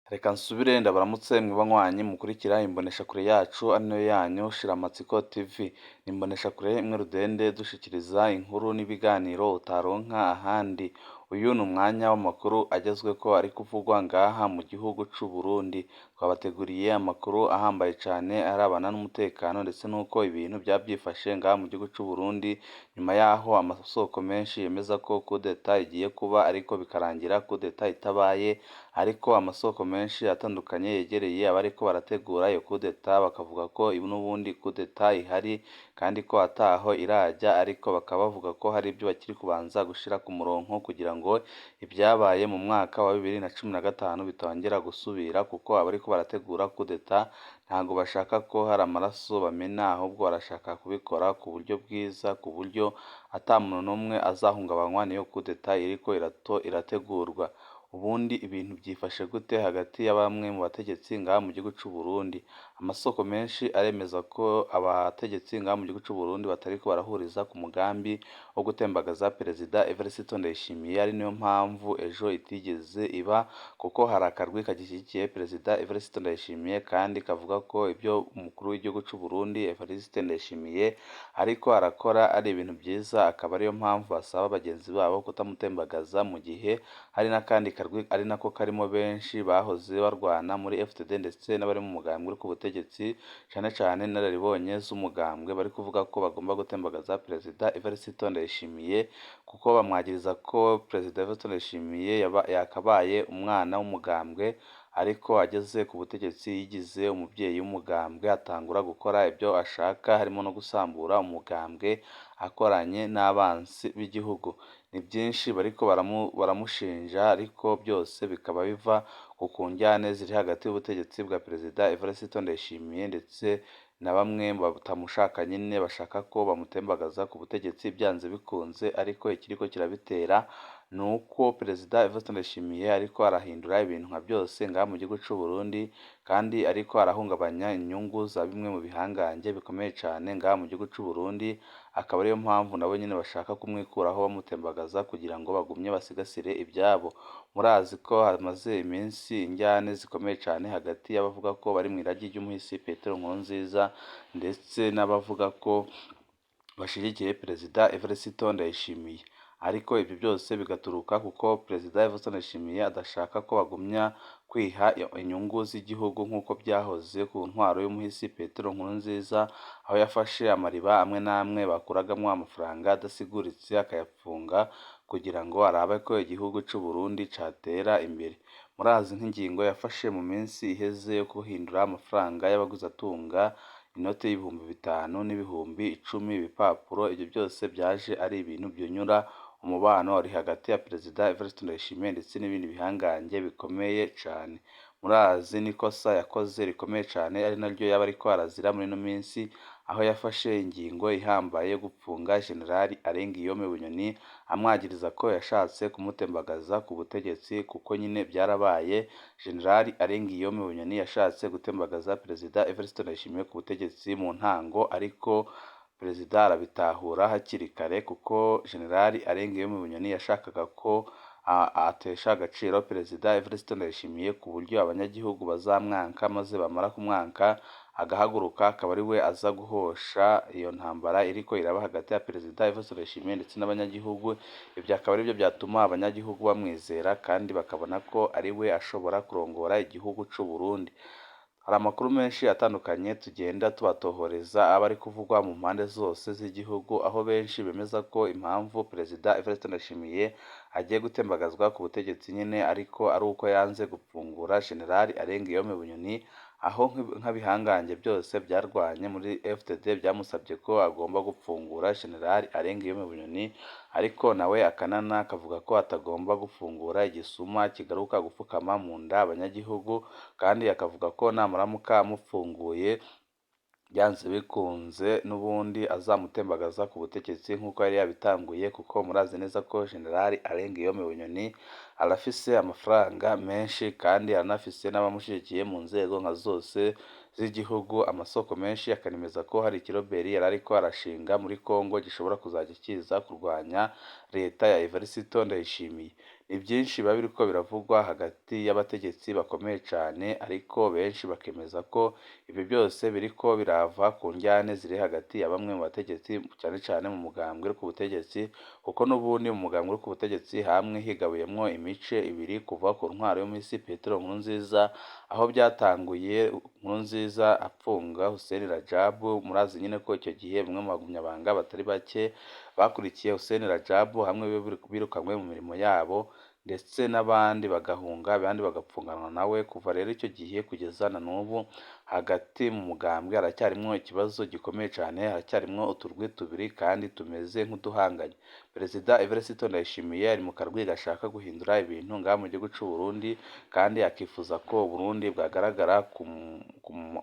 Reka nsubire ndabaramutse mwe banywanyi mukurikira imboneshakure yacu ari nayo yanyu Shiramatsiko TV. Ni imboneshakure imwe rudende dushikiriza inkuru n'ibiganiro utaronka ahandi. Uyu ni umwanya w'amakuru agezweko ari kuvugwa ngaha mu gihugu c'u Burundi. Twabateguriye amakuru ahambaye cane arabana n'umutekano ndetse n'uko ibintu vyaba vyifashe ngaha mu gihugu c'u Burundi, nyuma yaho amasoko menshi yemeza ko kudeta igiye kuba ariko bikarangira kudeta itabaye, ariko amasoko menshi atandukanye yegereye abariko barategura iyo kudeta bakavuga ko n'ubundi kudeta ihari kandi ko ataho irajya, ariko bakaba bavuga ko hari ibyo bakiri kubanza gushira ku murongo kugira ngo ibyabaye mu mwaka wa 2015 bitongera gusubira, kuko abariko barategura kudeta ntago bashaka ko hari amaraso bamena, ahubwo barashaka kubikora ku buryo bwiza, ku buryo ata muntu n'umwe azahungabanywa n'iyo kudeta iriko irategurwa. Ubundi ibintu byifashe gute hagati ya bamwe mu bategetsi ngaha mu gihugu c'u Burundi? Amasoko menshi aremeza ko abategetsi ngaha mu gihugu c'u Burundi batariko barahuriza ku mugambi wo gutembagaza Perezida Evariste Ndayishimiye, ari nayo mpamvu ejo itigeze iba, kuko hari akarwi kagishyigikiye Perezida Evariste Ndayishimiye kandi kavuga ko ibyo umukuru w'igihugu c'u Burundi Evariste Ndayishimiye ariko arakora ari ibintu byiza, akaba ariyo mpamvu basaba bagenzi babo kutamutembagaza, mu gihe hari n'akandi karwi ari nako karimo benshi bahoze barwana muri FDD ndetse n'abari mu mugambwe uri ku butegetsi, cane cane inararibonye z'umugambwe bari kuvuga ko bagomba gutembagaza Perezida Evariste Ndayishimiye, kuko bamwagiriza ko Perezida Evariste Ndayishimiye yakabaye umwana w'umugambwe, ariko ageze ku butegetsi yigize umuvyeyi w'umugambwe, atangura gukora ibyo ashaka harimo no gusambura umugambwe akoranye n'abansi b'igihugu. Ni byinshi bariko baramushinja, ariko byose bikaba biva ku njyane ziri hagati y'ubutegetsi bwa Perezida Evariste Ndayishimiye ndetse na bamwe batamushaka nyene bashaka ko bamutembagaza ku butegetsi byanze bikunze, ariko ikiriko kirabitera ni uko Perezida Evariste Ndayishimiye ariko arahindura ibintu nka byose ngaha mu gihugu c'u Burundi, kandi ariko arahungabanya inyungu za bimwe mu bihangange bikomeye cane ngaha mu gihugu c'u Burundi, akaba ariyo mpamvu nabo nyene bashaka kumwikuraho bamutembagaza kugira ngo bagumye basigasire ivyabo. Murazi ko hamaze iminsi injyane zikomeye cane hagati y'abavuga ko bari mw'iragi ry'umuhisi Petero Nkurunziza ndetse n'abavuga ko bashigikiye Perezida Evariste Ndayishimiye. Ariko ibyo byose bigaturuka kuko Perezida Evariste Ndayishimiye adashaka ko bagumya kwiha inyungu z'igihugu nk'uko byahoze ku ntwaro y'umuhisi Petero Nkurunziza, aho yafashe amariba amwe n'amwe bakuragamwo amafaranga adasiguritse akayafunga kugira ngo arabe ko igihugu c'u Burundi catera imbere. Murazi nk'ingingo yafashe mu minsi iheze yo guhindura amafaranga y'abagwizatunga, inote y'ibihumbi 5 n'ibihumbi 10, ibipapuro, ivyo byose vyaje ari ibintu vyunyura umubano wari hagati ya Perezida Evariste Ndayishimiye ndetse n'ibindi bihangange bikomeye cane. Murazi n'ikosa yakoze rikomeye cane ari naryo yaba ariko arazira muri ino minsi, aho yafashe ingingo ihambaye yo gupfunga Jenerali Alain Guillaume Bunyoni, amwagiriza ko yashatse kumutembagaza ku butegetsi, kuko nyine vyarabaye. Jenerali Alain Guillaume Bunyoni yashatse gutembagaza Perezida Evariste Ndayishimiye ku butegetsi mu ntango, ariko Perezida arabitahura hakiri kare, kuko Jenerali Alain Guillaume Bunyoni yashakaga ko atesha agaciro Perezida Evariste Ndayishimiye ku buryo abanyagihugu bazamwanka, maze bamara kumwanka agahaguruka akaba ari we aza guhosha iyo ntambara iriko iraba hagati ya Perezida Evariste Ndayishimiye ndetse n'abanyagihugu. Ivyo akaba arivyo vyatuma abanyagihugu bamwizera kandi bakabona ko ari we ashobora kurongora igihugu c'u Burundi. Hari amakuru menshi atandukanye tugenda tubatohoreza aba ari kuvugwa mu mpande zose z'igihugu, aho benshi bemeza ko impamvu Perezida Evariste Ndayishimiye agiye gutembagazwa ku butegetsi nyene ariko ari uko yanze gupfungura Jenerali Alain Guillaume Bunyoni, aho nk'ibihangange byose vyarwanye muri FDD vyamusavye ko agomba gupfungura Jenerali Alain Guillaume Bunyoni, ariko nawe akanana akavuga ko atagomba gufungura igisuma kigaruka gupfukama mu nda abanyagihugu, kandi akavuga ko namuramuka amupfunguye byanze bikunze n'ubundi azamutembagaza ku butegetsi nk'uko yari yabitanguye, kuko murazi neza ko Jenerali Alain Guillaume Bunyoni arafise amafaranga menshi kandi aranafise n'abamushigikiye mu nzego nka zose z'igihugu. Amasoko menshi akanemeza ko hari ikiroberi yari ariko arashinga muri Congo gishobora kuzajya kiza kurwanya leta ya Evariste Ndayishimiye. Ni byinshi biba biriko biravugwa hagati y'abategetsi bakomeye cane, ariko benshi bakemeza ko ivyo byose biriko birava ku njyane ziri hagati ya bamwe mu bategetsi, cane cane mu mugambwe uri ku butegetsi, kuko n'ubundi mu mugambwe uri ku butegetsi hamwe higabuyemwo imice ibiri kuva ku ntwaro y'umuhisi Petero Nkurunziza, aho byatanguye Nkurunziza apfunga Hussein Rajab. Murazi nyene ko icyo gihe bamwe mu bagumyabanga batari bake bakurikiye Hussein Rajab, hamwe birukanywe mu mirimo yabo, ndetse n'abandi bagahunga, abandi bagapfunganwa nawe. Kuva rero icyo gihe kugeza na n'ubu, hagati mu mugambwe haracyarimwo ikibazo gikomeye cane, haracyarimwo uturwi tubiri kandi tumeze nk'uduhanganye. Perezida Evariste Ndayishimiye ari mu karwi gashaka guhindura ibintu ngaha mu gihugu c'u Burundi, kandi akifuza ko Uburundi bwagaragara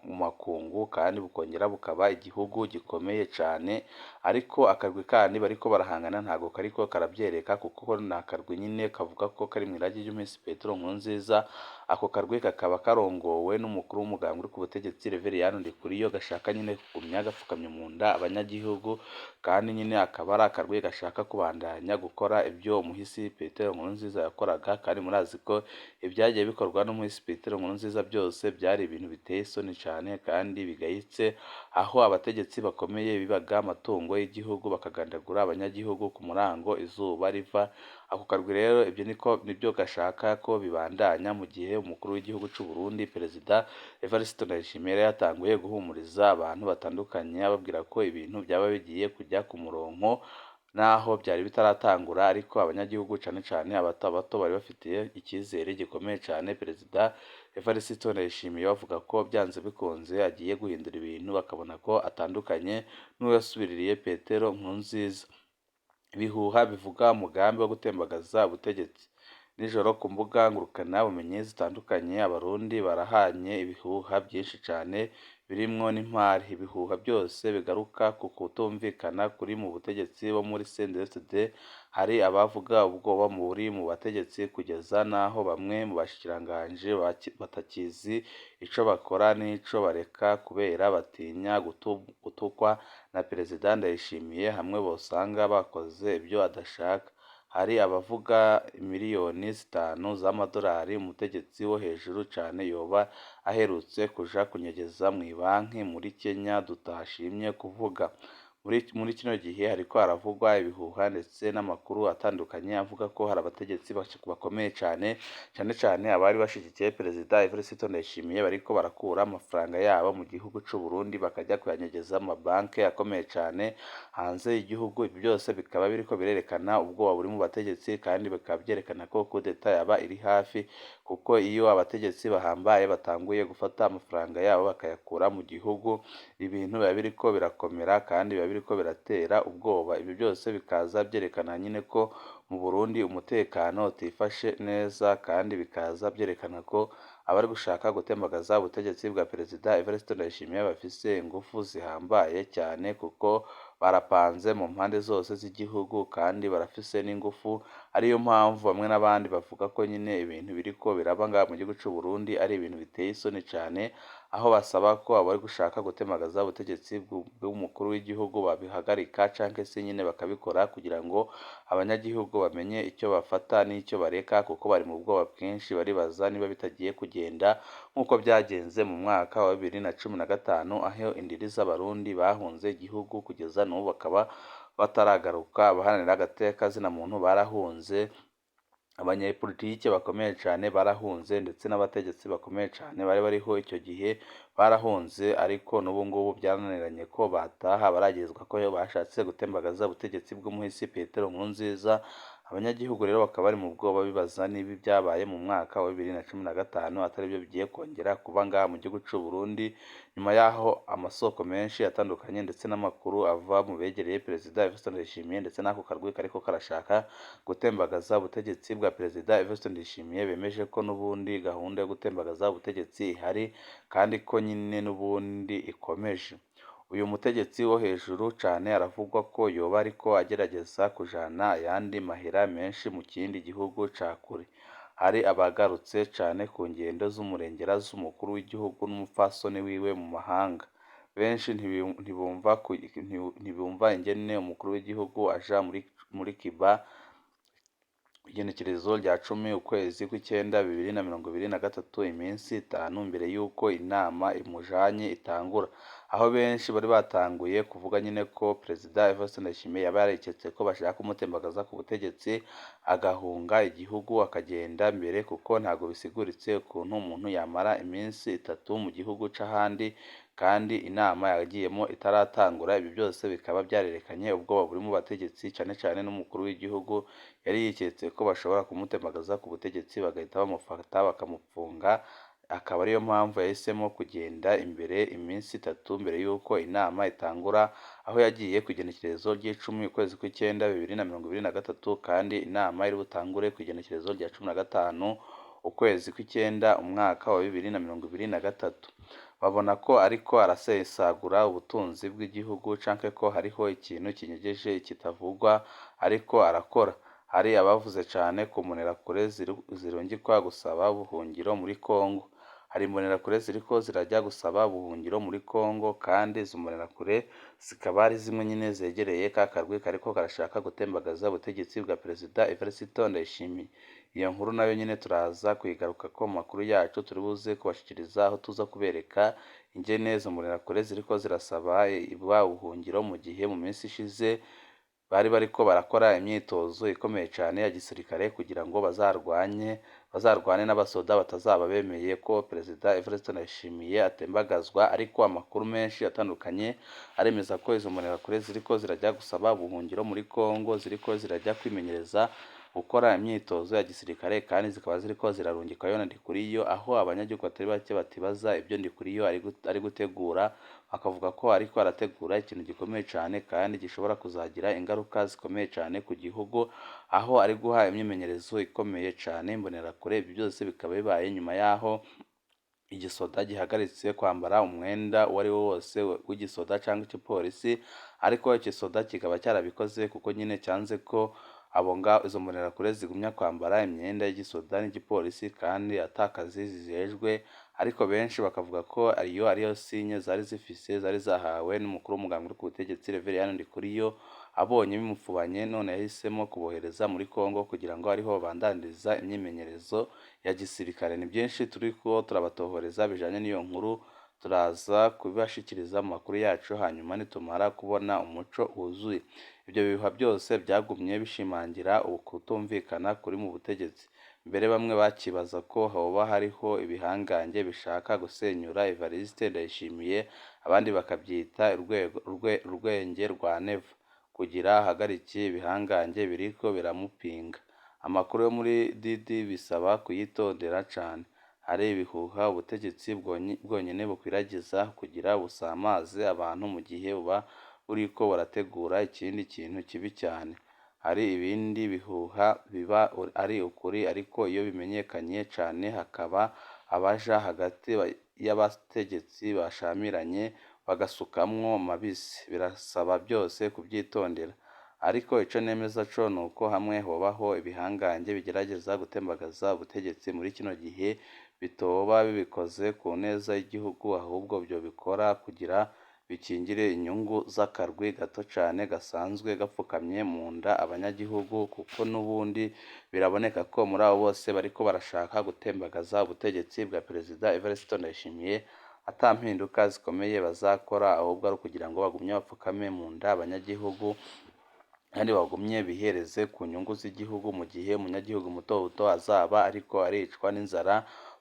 mu makungu kandi bukongera bukaba igihugu gikomeye cane, ariko akarwi kandi bariko barahangana ntago kariko karavyereka, kuko ni akarwi nyine kavuga ko kari mw'iragi ry'umuhisi Petero Nkurunziza. Ako karwi kakaba karongowe n'umukuru w'umugambwe uri ku butegetsi Reveriyani Ndikuriyo, gashaka nyine kugumya gapfukamye mu nda abanyagihugu, kandi nyine akaba ari akarwi gashaka kubandanya gukora ibyo umuhisi Petero Nkurunziza yakoraga. Kandi murazi ko ibyagiye bikorwa n'umuhisi Petero Nkurunziza byose byari ibintu biteye isoni cane kandi bigayitse, aho abategetsi bakomeye bibaga amatungo y'igihugu bakagandagura abanyagihugu ku murango izuba riva. Ako karwi rero ibyo niko nibyo gashaka ko bibandanya, mu gihe umukuru w'igihugu c'u Burundi Perezida Evariste Ndayishimiye yari yatanguye guhumuriza abantu batandukanye, ababwira ko ibintu byaba bigiye kujya ku murongo, naho byari bitaratangura, ariko abanyagihugu cane cane abato bato bari bafitiye icyizere gikomeye cane Perezida Evariste Ndayishimiye, bavuga ko byanze bikunze agiye guhindura ibintu, bakabona ko atandukanye n'uwasubiririye Petero Nkurunziza. Ibihuha bivuga umugambi wo gutembagaza ubutegetsi. Nijoro ku mbuga ngurukanabumenyi zitandukanye, Abarundi barahanye ibihuha byinshi cane birimwo n'impari. Ibihuha byose bigaruka ku kutumvikana kuri mu butegetsi bo muri CNDD-FDD. Hari abavuga ubwoba buri mu bategetsi, kugeza n'aho bamwe mu bashikiranganji batakizi ico bakora n'ico bareka, kubera batinya gutukwa na Perezida Ndayishimiye hamwe bosanga bakoze ibyo adashaka. Hari abavuga 5 miliyoni z'amadolari umutegetsi wo hejuru cane yoba aherutse kuja kunyegeza mw'ibanki muri Kenya tutashimye kuvuga. Muri kino gihe hariko haravugwa ibihuha ndetse n'amakuru atandukanye avuga ko hari abategetsi bakomeye cane, cane cane abari bashigikiye Perezida Evariste Ndayishimiye, bariko barakura amafaranga yabo mu gihugu c'u Burundi bakajya kuyanyegeza mu mabanki akomeye cane hanze y'igihugu. Ibi byose bikaba biriko birerekana ubwoba buri mu bategetsi, kandi bikaba vyerekana ko kudeta yaba iri hafi, kuko iyo abategetsi bahambaye batanguye gufata amafaranga yabo bakayakura mu gihugu, ibintu biba biriko birakomera kandi biba biriko biratera ubwoba. Ibi byose bikaza byerekana nyine ko mu Burundi umutekano utifashe neza, kandi bikaza byerekana ko abari gushaka gutembagaza ubutegetsi bwa Perezida Evariste Ndayishimiye bafise ingufu zihambaye cyane, kuko barapanze mu mpande zose z'igihugu kandi barafise n'ingufu. Ariyo mpamvu bamwe n'abandi bavuga ko nyine ibintu biriko biraba ngaha mu gihugu c'u Burundi ari ibintu biteye isoni cane, aho basaba ko abari gushaka gutembagaza ubutegetsi bw'umukuru w'igihugu babihagarika, canke se nyine bakabikora kugira ngo abanyagihugu bamenye icyo bafata n'icyo bareka, kuko bari mu bwoba bwinshi, baribaza niba bitagiye kugenda nk'uko byagenze mu mwaka wa 2015, aho indiri z'Abarundi bahunze igihugu kugeza n'ubu bakaba bataragaruka. Abaharanira agateka zina muntu barahunze, abanyepolitike bakomeye cane barahunze, ndetse n'abategetsi bakomeye cane bari bariho icyo gihe barahunze, ariko n'ubu ngubu byarananiranye ko bataha. Baragezwa ko bashatse gutembagaza ubutegetsi bw'umuhisi Petero Nkurunziza. Abanyagihugu rero bakaba bari mu bwoba, bibaza niba ibyabaye mu mwaka wa 2015 atari byo bigiye kongera kuba ngaha mu gihugu c'u Burundi, nyuma y'aho amasoko menshi atandukanye ndetse n'amakuru ava mu begereye Perezida Evariste Ndayishimiye ndetse n'ako karwi kariko karashaka gutembagaza ubutegetsi bwa Perezida Evariste Ndayishimiye bemeje ko n'ubundi gahunda yo gutembagaza ubutegetsi ihari, kandi ko nyine n'ubundi ikomeje. Uyu mutegetsi wo hejuru cane aravugwa ko yoba ariko agerageza kujana ayandi mahera menshi mu kindi gihugu ca kure. Hari abagarutse cane ku ngendo z'umurengera z'umukuru w'igihugu n'umupfasoni wiwe mu mahanga. Benshi ntibumva ingene umukuru w'igihugu aja muri Cuba Igenekerezo rya 10 ukwezi kw'icenda 2023, iminsi 5 mbere y'uko inama imujanye itangura, aho benshi bari batanguye kuvuga nyine ko Perezida Evariste Ndayishimiye yaba yariketse ko bashaka kumutembagaza ku butegetsi agahunga igihugu akagenda mbere, kuko ntabwo bisiguritse ukuntu umuntu yamara iminsi 3 mu gihugu c'ahandi kandi inama yagiyemo itaratangura. Ibi byose bikaba byarerekanye ubwoba buri mu bategetsi, cane cane n'umukuru w'igihugu yari yiketse ko bashobora kumutembagaza ku butegetsi bagahita bamufata bakamupfunga, akaba ariyo mpamvu yahisemo kugenda imbere iminsi 3 mbere y'uko inama itangura, aho yagiye ku igenekerezo ry'icumi ukwezi kw'icenda 2023, kandi inama iri butangure ku igenekerezo rya 15 ukwezi kw'icenda umwaka wa 2023. Babona ko ariko arasesagura ubutunzi bw'igihugu canke ko hariho ikintu kinyegeje kitavugwa ariko arakora. Hari abavuze cane ku mbonerakure zirungikwa gusaba ubuhungiro muri Kongo. Hari imbonerakure ziriko zirajya gusaba ubuhungiro muri Kongo, kandi izo mbonerakure zikaba ari zimwe nyine zegereye ka karwi kariko karashaka gutembagaza ubutegetsi bwa Perezida Evariste Ndayishimiye. Iyo nkuru nayo nyine turaza kuyigarukako mu makuru yacu turi buze kubashikiriza, aho tuza kubereka ingene izo mbonerakure ziriko zirasaba ubuhungiro, mu gihe mu minsi ishize bari bariko barakora imyitozo ikomeye cane ya gisirikare kugira ngo bazarwane n'abasoda batazaba bemeye ko Perezida Evariste Ndayishimiye atembagazwa. Ariko amakuru menshi atandukanye aremeza ko izo mbonerakure ziriko zirajya gusaba ubuhungiro muri Kongo, ziriko zirajya kwimenyereza gukora imyitozo ya gisirikare, kandi zikaba ziriko zirarungikwayo na Ndikuriyo, aho abanyagihugu batari bake batibaza ibyo Ndikuriyo ari gutegura, bakavuga ko ariko arategura ikintu gikomeye cane kandi gishobora kuzagira ingaruka zikomeye cane ku gihugu, aho ari guha imyimenyerezo ikomeye cane imbonerakure. Ibyo byose bikaba bibaye nyuma y'aho igisoda gihagaritse kwambara umwenda uwo ari wo wose w'igisoda cyangwa igipolisi, ariko igisoda kikaba cyarabikoze kuko nyine cyanze ko abo ngaho izo mbonerakure zigumya kwambara imyenda y'igisoda n'igipolisi kandi ata kazi zijejwe. Ariko benshi bakavuga ko iyo ariyo sinye zari zifise, zari zahawe n'umukuru w'umugambwe uri ku butegetsi Reveriyani Ndikuriyo. Abonye bimupfubanye, none yahisemo kubohereza muri Kongo kugira ngo ariho babandaniriza imyimenyerezo ya gisirikare. Ni byinshi turiko turabatohoreza bijanye n'iyo nkuru, turaza kubibashikiriza mu makuru yacu hanyuma nitumara kubona umuco wuzuye. Ibyo bihuha byose byagumye bishimangira ukutumvikana kuri mu butegetsi. Mbere bamwe bakibaza ko hoba hariho ibihangange bishaka gusenyura Evariste Ndayishimiye, abandi bakabyita urwenge rwa Neva kugira ahagarike ibihangange biriko biramupinga. Amakuru yo muri DD bisaba kuyitondera cane. Hari ibihuha ubutegetsi bwonyene bukwiragiza kugira busamaze abantu mu gihe buba buriko burategura ikindi kintu kibi cyane. Hari ibindi bihuha biba ari ukuri, ariko iyo bimenyekanye cane hakaba abaja hagati y'abategetsi bashamiranye bagasukamwo mabisi. Birasaba byose kuvyitondera. Ariko ico nemeza co nuko hamwe hobaho ibihangange bigerageza gutembagaza ubutegetsi muri kino gihe, bitoba bibikoze ku neza y'igihugu, ahubwo vyobikora kugira bikingire inyungu z'akarwi gato cane gasanzwe gapfukamye mu nda abanyagihugu, kuko n'ubundi biraboneka ko muri abo bose bariko barashaka gutembagaza ubutegetsi bwa Perezida Evariste Ndayishimiye ata mpinduka zikomeye bazakora, ahubwo ari ukugira ngo bagumye bapfukame mu nda abanyagihugu kandi bagumye bihereze ku nyungu z'igihugu, mu gihe umunyagihugu muto muto azaba ariko aricwa n'inzara,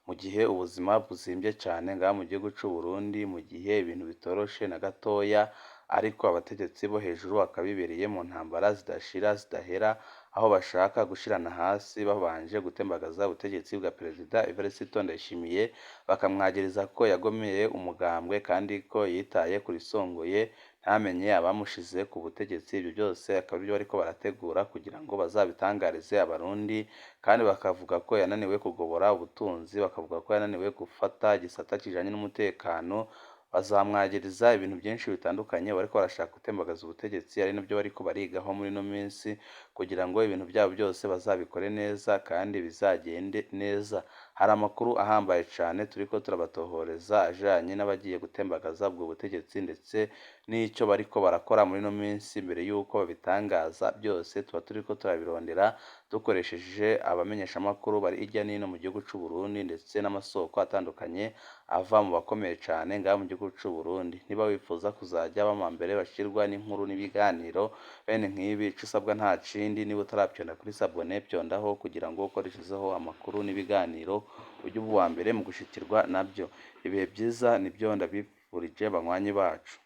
mu gihe ubuzima buzimbye cane ngaha mu gihugu c'u Burundi, mu gihe ibintu bitoroshe na gatoya, ariko abategetsi bo hejuru bakaba bibereye mu ntambara zidashira zidahera, aho bashaka gushirana hasi babanje gutembagaza ubutegetsi bwa Perezida Evariste Ndayishimiye, bakamwagiriza ko yagomeye umugambwe kandi ko yitaye kurisongoye ntamenye abamushize ku butegetsi. Ibyo byose akaba aribyo bariko barategura kugira ngo bazabitangarize Abarundi, kandi bakavuga ko yananiwe kugobora ubutunzi, bakavuga ko yananiwe gufata igisata kijanye n'umutekano. Bazamwagiriza ibintu byinshi bitandukanye bariko barashaka gutembagaza ubutegetsi, ari nabyo bariko barigaho muri ino minsi kugira ngo ibintu byabo byose bazabikore neza kandi bizagende neza. Hari amakuru ahambaye cane turiko turabatohoreza ajanye n'abagiye gutembagaza ubwo butegetsi ndetse n'ico bariko barakora muri ino minsi mbere yuko babitangaza. Byose tuba turiko turabirondera dukoresheje abamenyeshamakuru bari hirya n'ino mu gihugu c'u Burundi, ndetse n'amasoko atandukanye ava mu bakomeye cane ngaha mu gihugu c'u Burundi. Niba wifuza kuzaja bama mbere bashirwa n'inkuru n'ibiganiro bene nk'ibi, ico usabwa nta kindi, niba utaravyonda kuri s'abonner, vyondaho kugira ngo uko dushizeho amakuru n'ibiganiro ujye uba uwa mbere mu gushikirwa nabyo. Ibihe vyiza nibyo ndabifurije, banywanyi bacu.